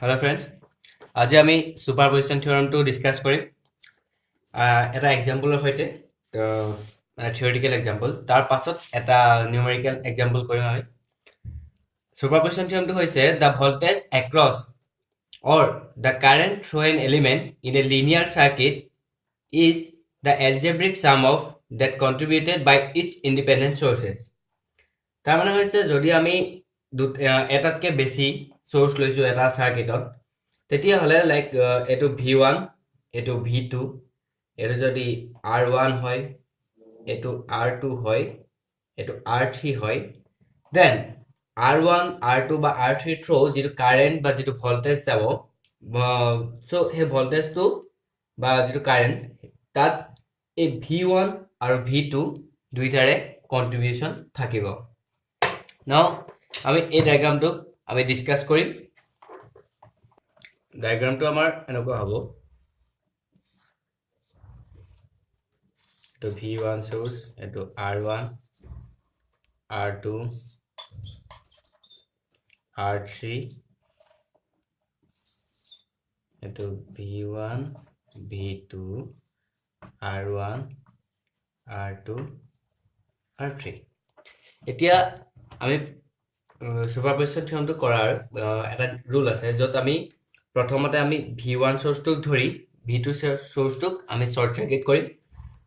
Hello' friends, আজি আমি ছুপাৰপজিশ্যন থিয়ৰমটো discuss কৰিম এটা এক্সাম্পলৰ সৈতে, তো মানে থিয়ৰিটিকেল এক্সাম্পল, তাৰ পাছত এটা নিউমেৰিকেল এক্সাম্পল কৰিম আমি। ছুপাৰপজিশ্যন থিয়ৰমটো হৈছে the voltage across or the current through an element in a linear circuit is the algebraic sum of that contributed by each independent sources. তাৰমানে হৈছে, যদি আমি এটাতকৈ বেছি চ'ৰ্চ লৈছোঁ এটা চাৰ্কিটত, তেতিয়াহ'লে লাইক এইটো ভি ওৱান, এইটো ভি টু, এইটো যদি আৰ ওৱান হয়, এইটো আৰ টু হয়, এইটো আৰ থ্ৰী হয়, then R one, R two বা আৰ থ্ৰী থ্ৰ' যিটো কাৰেণ্ট বা যিটো ভল্টেজ যাব, চ' সেই ভল্টেজটো বা যিটো কাৰেণ্ট, তাত এই ভি ওৱান আৰু ভি টু দুইটাৰে কণ্ট্ৰিবিউশ্যন থাকিব। নাও আমি এই ডায়েগ্ৰামটোক আমি ডিছকাছ কৰিম। ডায়েগ্ৰামটো আমাৰ এনেকুৱা হ'ব। এইটো ভি ওৱান চ'ৰ্চ, এইটো R one, R two, R three, এইটো V one, V two, R one, R two, R three. এতিয়া আমি ছুপাৰপজিশ্যন থিয়ৰমটো কৰাৰ এটা ৰুল আছে, য'ত আমি প্ৰথমতে আমি ভি ওৱান চ'ৰ্চটোক ধৰি ভি টু চ'ৰ্চটোক আমি শ্বৰ্ট চাৰ্কিট কৰিম।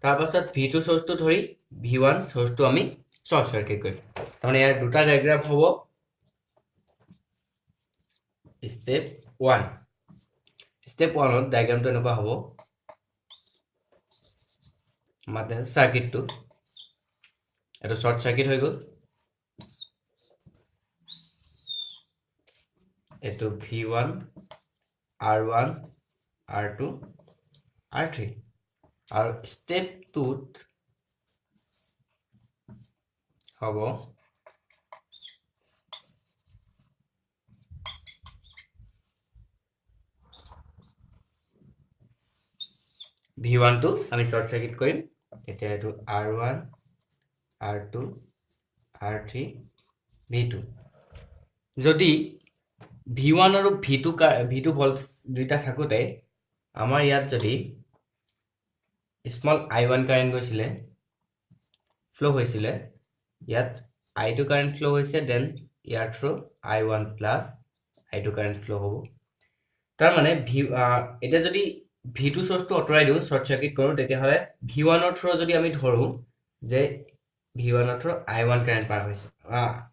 তাৰপাছত ভি টু চ'ৰ্চটো ধৰি ভি ওৱান চ'ৰ্চটো আমি শ্বৰ্ট চাৰ্কিট কৰিম। তাৰমানে ইয়াৰ দুটা ডায়েগ্ৰাম হ'ব। ষ্টেপ ওৱান, ষ্টেপ ওৱানত ডায়েগ্ৰামটো এনেকুৱা হ'ব, মানে চাৰ্কিটটো এইটো শ্বৰ্ট চাৰ্কিট হৈ গ'ল। এইটো V one, R one, R two, R three. আৰু ষ্টেপ টুত হ'ব ভি ওৱানটো আমি শ্বৰ্ট চাৰ্কিট কৰিম। এতিয়া এইটো R one, R two, R three, V two. যদি ভি ওৱান আৰু ভি টু ভল্ট দুইটা থাকোঁতে আমাৰ ইয়াত যদি স্মল I one current গৈছিলে, ফ্ল' হৈছিলে, ইয়াত I two current flaw' হৈছে, then year through I one plus I two current flow' হ'ব। তাৰমানে এতিয়া যদি ভি টু চ'ৰ্চটো আঁতৰাই দিওঁ, শ্বৰ্ট চাৰ্কিট কৰোঁ, তেতিয়াহ'লে ভি ওৱানৰ থ্ৰ' যদি আমি ধৰোঁ যে ভি ওৱানৰ থ্ৰ' I one current পাৰ হৈছে,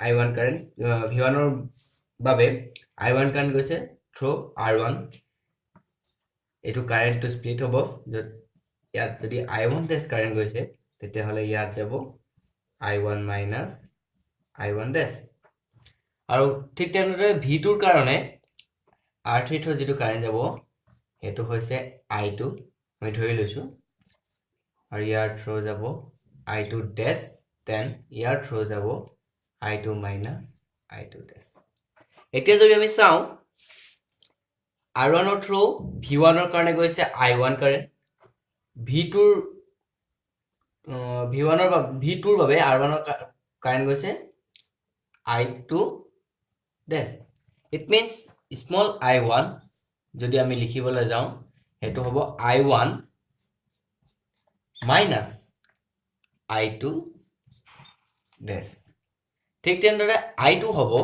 I one current, V ওৱানৰ বাবে I one current গৈছে থ্ৰ' আৰ ওৱান, এইটো কাৰেণ্টটো স্প্লিট হ'ব, য'ত ইয়াত যদি I one ডেছ কাৰেণ্ট গৈছে, তেতিয়াহ'লে ইয়াত যাব I one minus I one dash. আৰু ঠিক তেনেদৰে ভি টুৰ কাৰণে আৰ থ্ৰী থ্ৰ' যিটো কাৰেণ্ট যাব, সেইটো হৈছে I two, আমি ধৰি লৈছোঁ, আৰু ইয়াৰ থ্ৰ' যাব I two ডেছ, then ইয়াৰ থ্ৰ' যাব I two minus I two dash. এতিয়া যদি আমি চাওঁ, আৰ ওৱানৰ থ্ৰ' ভি ওৱানৰ কাৰণে গৈছে I one current, V tour V ওৱানৰ ভি টুৰ বাবে আৰ ওৱানৰ কাৰেণ্ট গৈছে I two dash. It means small I one যদি আমি লিখিবলৈ যাওঁ, সেইটো হ'ব I one minus I two dash. ঠিক তেনেদৰে I two হ'ব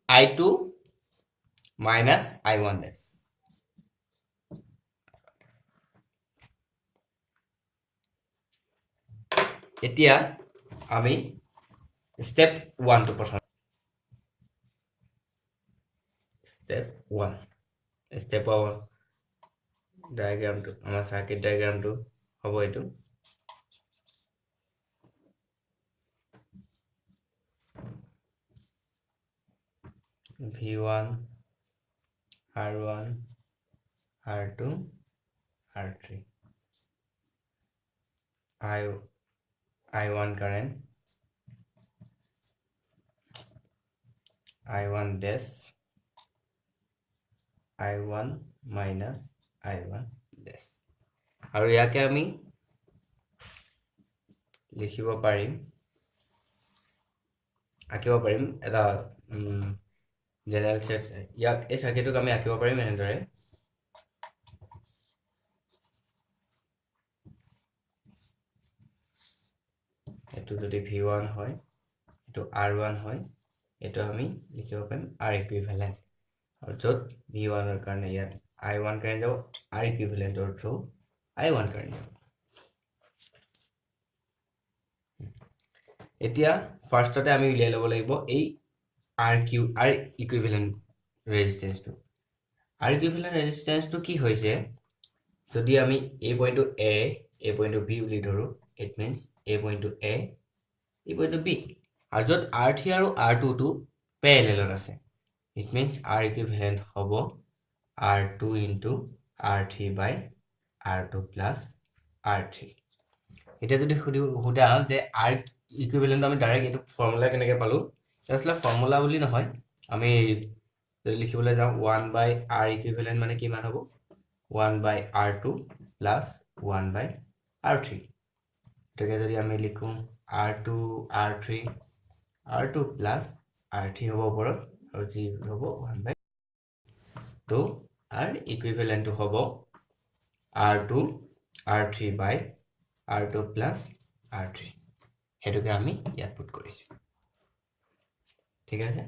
I two minus I one dash. এতিয়া আমি ষ্টেপ ওৱানটো প্ৰথম, ষ্টেপ ওৱান ডায়েগ্ৰামটো, আমাৰ চাৰ্কিট ডায়েগ্ৰামটো হ'ব এইটো। V one, R one, R two, R three, I one current, I one dash, I one minus I one dash. আৰু ইয়াকে আমি লিখিব পাৰিম আঁকিব পাৰিম এটা জেনেৰেল ছেট। ইয়াক, এই চাৰ্কিটটোক আমি আঁকিব পাৰিম এনেদৰে। এইটো যদি ভি ওৱান হয়, এইটো আৰ ওৱান হয়, এইটো আমি লিখিব পাৰিম আৰ ইকুইভেলেণ্ট। আৰু য'ত ভি ওৱানৰ কাৰণে ইয়াত I one current যাব, আৰ ইকুইভেলেণ্টৰ থ্ৰু I one current যাব। এতিয়া ফাৰ্ষ্টতে আমি উলিয়াই ল'ব লাগিব এই আৰ ইকুইভেলেণ্ট ৰেজিষ্টেঞ্চটো। আৰ ইকুইভেলেণ্ট ৰেজিষ্টেঞ্চটো কি হৈছে? যদি আমি এই পইণ্টটো এ, এই পইণ্টটো বি বুলি ধৰোঁ, it means এই পইণ্টটো এ, এই পইণ্টটো বি, আৰু য'ত আৰ থ্ৰী আৰু আৰ টুটো পেৰেলেলত আছে, it means R equivalent হ'ব R two into R three by R two plus R three। এতিয়া যদি সোধা যে আৰ ইকুইভেলেণ্টটো আমি ডাইৰেক্ট এইটো ফৰ্মুলা কেনেকৈ পালোঁ? আচলতে ফৰ্মুলা বুলি নহয়, আমি যদি লিখিবলৈ যাওঁ, ওৱান বাই আৰ ইকুইভেলেণ্ট মানে কিমান হ'ব? One by R two plus one by R three। গতিকে যদি আমি লিখোঁ R two R three, R two plus R three হ'ব ওপৰত আৰু যি হ'ব ওৱান বাই। তো আৰ ইকুইভেলেণ্টটো হ'ব R two R three by R two plus R three। সেইটোকে আমি ইয়াত পুট কৰিছোঁ। ঠিক আছে।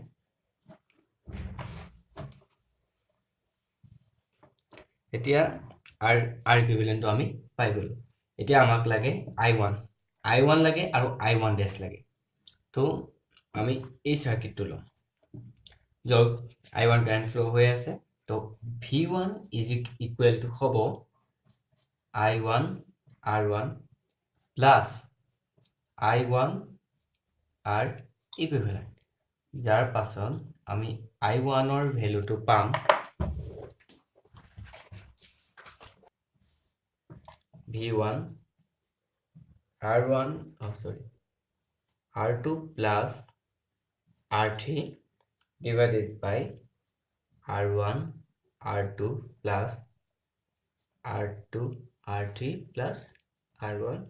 এতিয়া আৰ ইকুইভেলেণ্টটো আমি পাই গ'লোঁ। এতিয়া আমাক লাগে I one. I one লাগে আৰু I one ডেছ লাগে। তো আমি এই চাৰ্কিটটো ল'ম য'ত I one current ফ্ল' হৈ আছে। তো V one is equal to হ'ব I one R one plus I one R equivalent, যাৰ পাছত আমি I ওৱানৰ ভেলুটো পাম V one R one, sorry, R two plus R three divided by R one R two plus R two R three plus R one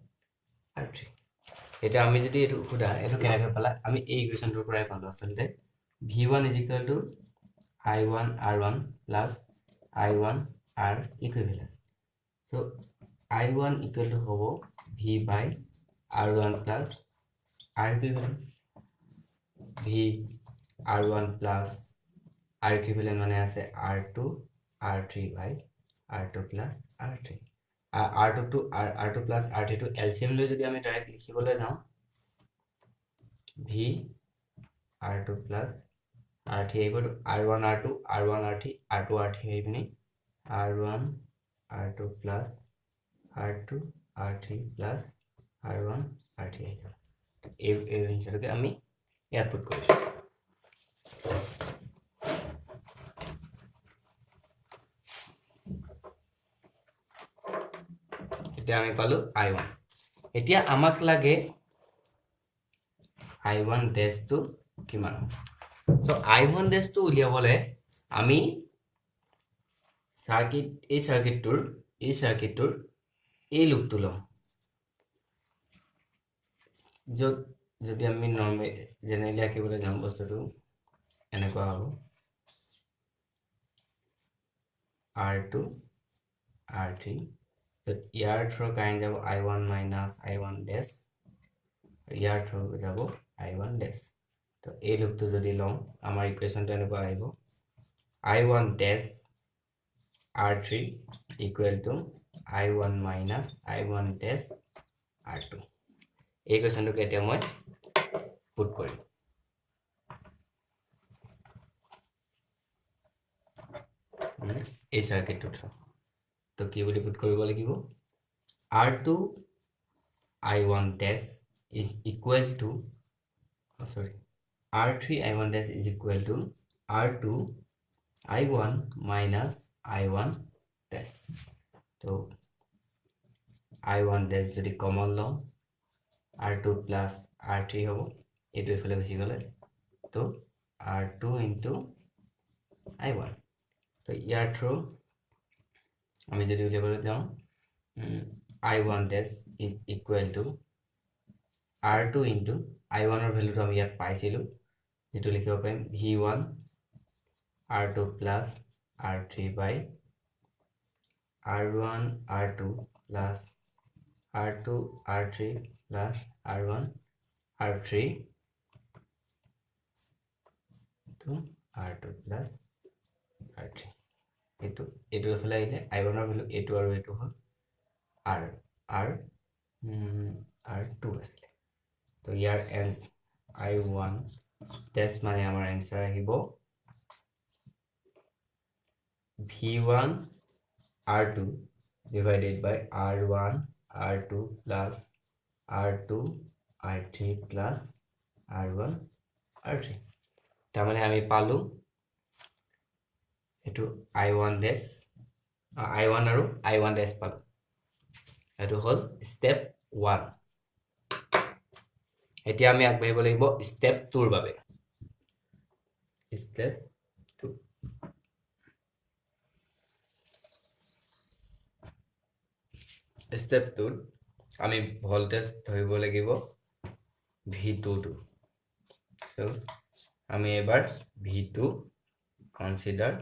R three। এতিয়া আমি যদি এইটো সোধা, এইটো কেনেকৈ পালা? আমি এই ইকুৱেশ্যনটোৰ পৰাই পালোঁ। আচলতে V one is equal to I one R one plus I one R equivalent। So I one equal to হ'ব V by R one plus R equivalent। V R one plus R equivalent মানে আছে R two R three by R two plus R three। R টুটো R two plus R থ্ৰীটো L C M লৈ যদি আমি direct লিখিবলৈ যাওঁ, V R two plus R three আহিব, R one R two, R one R three, R two R three আহি পিনি R one R two plus R two R three plus R one R three আহিব। এই হিচাপে আমি ইয়াত put কৰিছোঁ। এতিয়া আমি পালোঁ I one. এতিয়া আমাক লাগে I one ডেছটো কিমান হ'ব। চ' I one ডেছটো উলিয়াবলৈ আমি চাৰ্কিট এই চাৰ্কিটটোৰ এই লুপটো ল'ম, য'ত যদি আমি নৰ্মেল জেনেৰেলি আঁকিবলৈ যাওঁ, বস্তুটো এনেকুৱা হ'ব, আৰ টু আৰ থ্ৰী, য'ত ইয়াৰ থ্ৰ কাৰেণ্ট যাব I one minus I one dash, year through যাব I one ডেছ। তো এই লুপটো যদি লওঁ, আমাৰ ইকুৱেশ্যনটো এনেকুৱা আহিব, I one dash R three equal to I one minus I one dash R two। এই কুৱেশ্যনটোক এতিয়া মই পুট কৰিম মানে এই চাৰ্কিটটোত। তো কি বুলি পুট কৰিব লাগিব? R two I one dash is equal to, sorry, R three I one dash is equal to R two I one minus I one dash। তো I one ডেছ যদি কমন লওঁ, R two plus R three হ'ব, এইটো এইফালে গুচি গ'লে, তো R two into I one। তো ইয়াৰ থ্ৰু আমি যদি উলিয়াবলৈ যাওঁ, I one dash is equal to R two into I ওৱানৰ ভেলুটো আমি ইয়াত পাইছিলোঁ। যিটো লিখিব পাৰিম V one R two plus R three by R one R two plus R two R three plus R one R three two R two plus R three. এইটো এইফালে আহিলে I ওৱানৰ ভেলু এইটো আৰু এইটো হ'ল আৰ আৰ আৰ টু আছিলে। তো ইয়াৰ এন I one ডেছ মানে আমাৰ এনচাৰ আহিব V one R two divided by R one R two plus R two R three plus R one R three. তাৰমানে আমি পালোঁ এইটো I one dash, I one আৰু I one ডেছ পালোঁ। এইটো হ'ল ষ্টেপ ওৱান। এতিয়া আমি আগবাঢ়িব লাগিব ষ্টেপ টুৰ বাবে। ষ্টেপ টু, ষ্টেপ টুত আমি ভল্টেজ ধৰিব লাগিব ভি টুটো। চ' আমি এবাৰ ভি টু কনচিডাৰ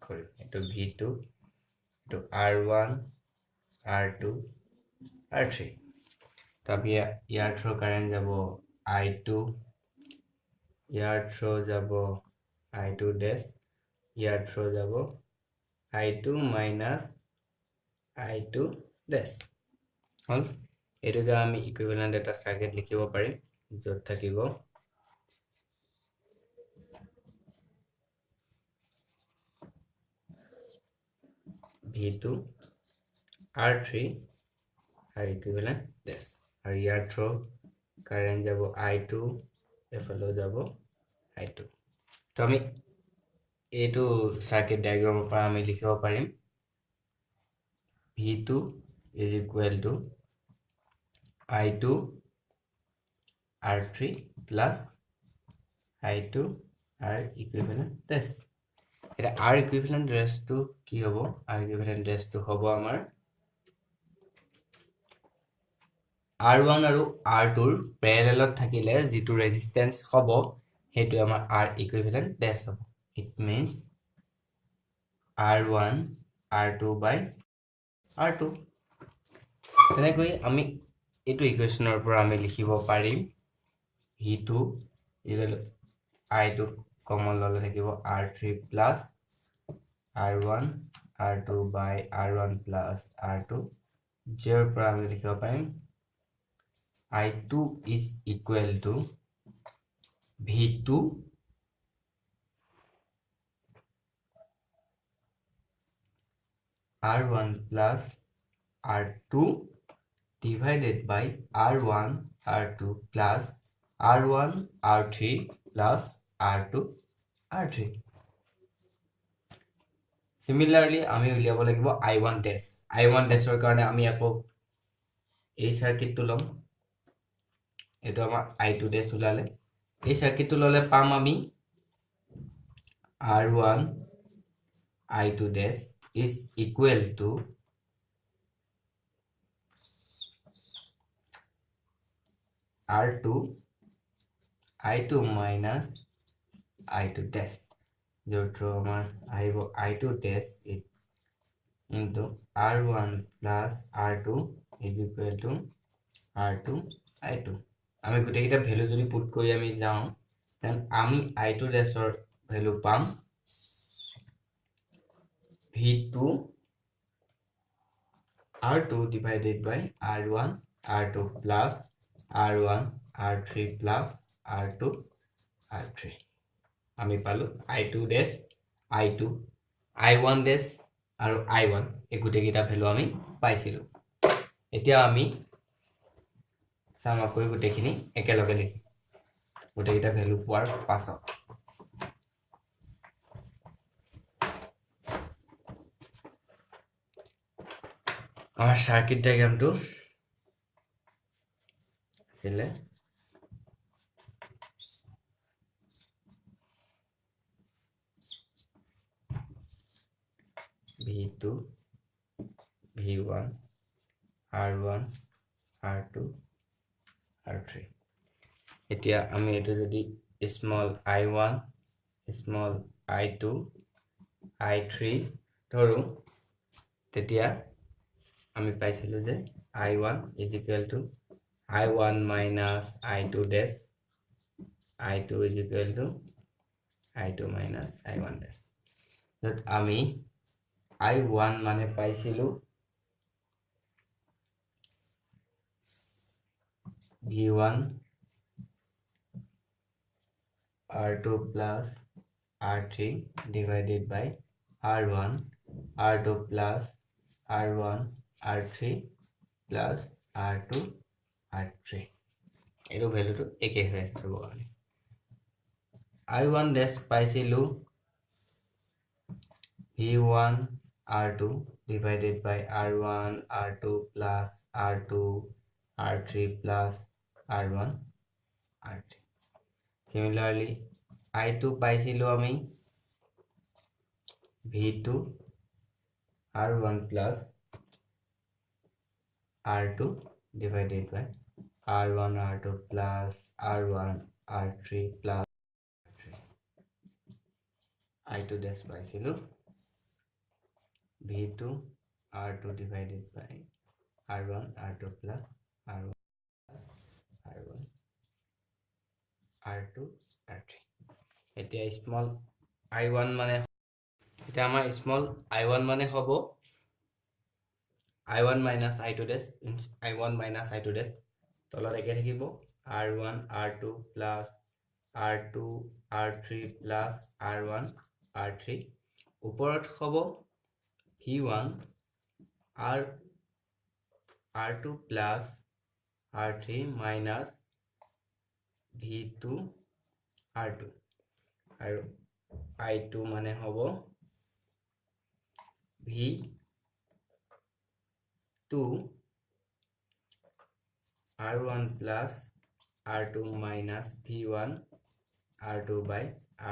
কৰিম। এইটো ভি টু, এইটো R one R two R three. তাৰপি ইয়াৰ থ্ৰ' কাৰেণ্ট যাব I two, year throw যাব I two ডেছ, ইয়াৰ থ্ৰ' যাব I two minus I two dash. হ'ল। এইটোকে আমি ইকুইভেলেণ্ট এটা চাৰ্কিট লিখিব পাৰিম, য'ত থাকিব V two R three R equivalent dash, আৰু ইয়াৰ থ্ৰ' কাৰেণ্ট যাব I two, এফালেও যাব I two. তো আমি এইটো চাৰ্কিট ডায়েগ্ৰামৰ পৰা আমি লিখিব পাৰিম V two is equal to I two R three plus I two R equivalent dash. এতিয়া আৰ ইকুইভেলেণ্ট ডেছটো কি হ'ব? আৰ ইকুইভেলেণ্ট ডেছটো হ'ব আমাৰ আৰ ওৱান আৰু আৰ টুৰ পেৰেলেলত থাকিলে যিটো ৰেজিষ্টেঞ্চ হ'ব, সেইটো আমাৰ আৰ ইকুইভেলেণ্ট ডেছ হ'ব। It means R one R two by R two. তেনেকৈ আমি এইটো ইকুৱেশ্যনৰ পৰা আমি লিখিব পাৰিম V two I two common ল'লে থাকিব R three plus R one R two by R one plus R two, য'ৰ পৰা আমি লিখিব পাৰিম I two is equal to V two R one plus R two divided by R one R two plus R one R three plus R two R three. Similarly আমি উলিয়াব লাগিব I one dash. I one ডেছৰ কাৰণে আমি আকৌ এই চাৰ্কিটটো ল'ম। এইটো আমাৰ I two ডেছ ওলালে। এই চাৰ্কিটটো ল'লে পাম আমি R one I two dash is equal to R two I two minus I two dash, য'ত আমাৰ আহিব I two dash into R one plus R two is equal to R two I two. আমি গোটেইকেইটা value যদি put কৰি আমি যাওঁ, then আমি I two ডেছৰ ভেলু পাম V two R two divided by R one R two plus R one R three plus R two R three. আমি পালোঁ I two dash, I two, I one dash আৰু I one, এই গোটেইকেইটা value আমি পাইছিলোঁ। এতিয়া আমি চাম আকৌ গোটেইখিনি একেলগে লিখিম গোটেইকেইটা ভেলু পোৱাৰ পাছত। আমাৰ চাৰ্কিট ডায়েগ্ৰামটো আছিলে V two V one R one R two R three. এতিয়া আমি এইটো যদি small I one, small I two, I three ধৰোঁ, তেতিয়া আমি পাইছিলোঁ যে I one is equal to I one minus I two dash, I two is equal to I two minus I one dash, য'ত আমি I one মানে পাইছিলোঁ V one R two plus R three divided by R one R two plus R one R three plus R two R three. এইটো ভেলুটো একে হৈ আছে চবৰ কাৰণে। I one ডেছ পাইছিলোঁ V one R two divided by R one R two plus R two R three plus R one R three. Similarly, I two পাইছিলোঁ আমি V two R one plus R two divided by R one R two plus R one R three plus three. I two dash পাইছিলোঁ V two R two divided by R one R two plus R one R one R two R three. এতিয়া small I one মানে, এতিয়া আমাৰ small I one মানে হ'ব I one minus I two dash, I one minus I two dash. তলত একে থাকিব R one R two plus R two R three plus R one R three. ওপৰত হ'ব V one R R two plus R three minus V two R two আৰু I two মানে হ'ব V two R one plus R two minus V one R two by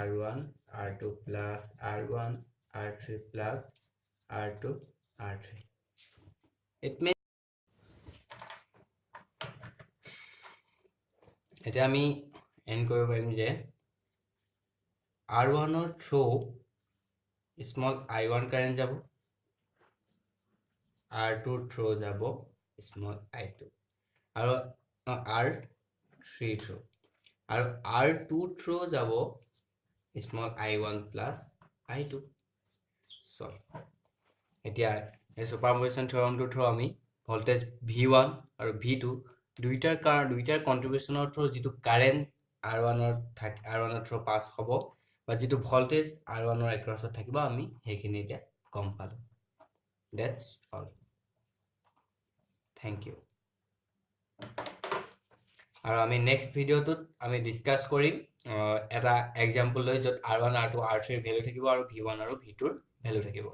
R one R two plus R one R three plus R two R three. It mean এতিয়া আমি and কৰিব পাৰিম যে R ওৱানৰ through small I one current যাব, R tour throw' যাব small I two আৰু R three throw' আৰু আৰ টু থ্ৰ' যাব small I one plus I two. চ' এতিয়া এই ছুপাৰপজিশ্যন থিয়ৰমটোৰ থ্ৰ' আমি ভল্টেজ ভি ওৱান আৰু ভি টু দুইটাৰ কণ্ট্ৰিবিউশ্যনৰ থ্ৰ' যিটো কাৰেণ্ট আৰ ওৱানৰ থাক আৰ ওৱানৰ থ্ৰ' পাছ হ'ব বা যিটো ভল্টেজ আৰ ওৱানৰ এক্ৰছত থাকিব, আমি সেইখিনি এতিয়া গম পালোঁ। That's all, thank you. আৰু আমি নেক্সট ভিডিঅ'টোত আমি ডিছকাছ কৰিম এটা এক্সাম্পল লৈ, য'ত R one, R two, R থ্ৰীৰ ভেলু থাকিব আৰু ভি ওৱান আৰু ভি টুৰ ভেলু থাকিব।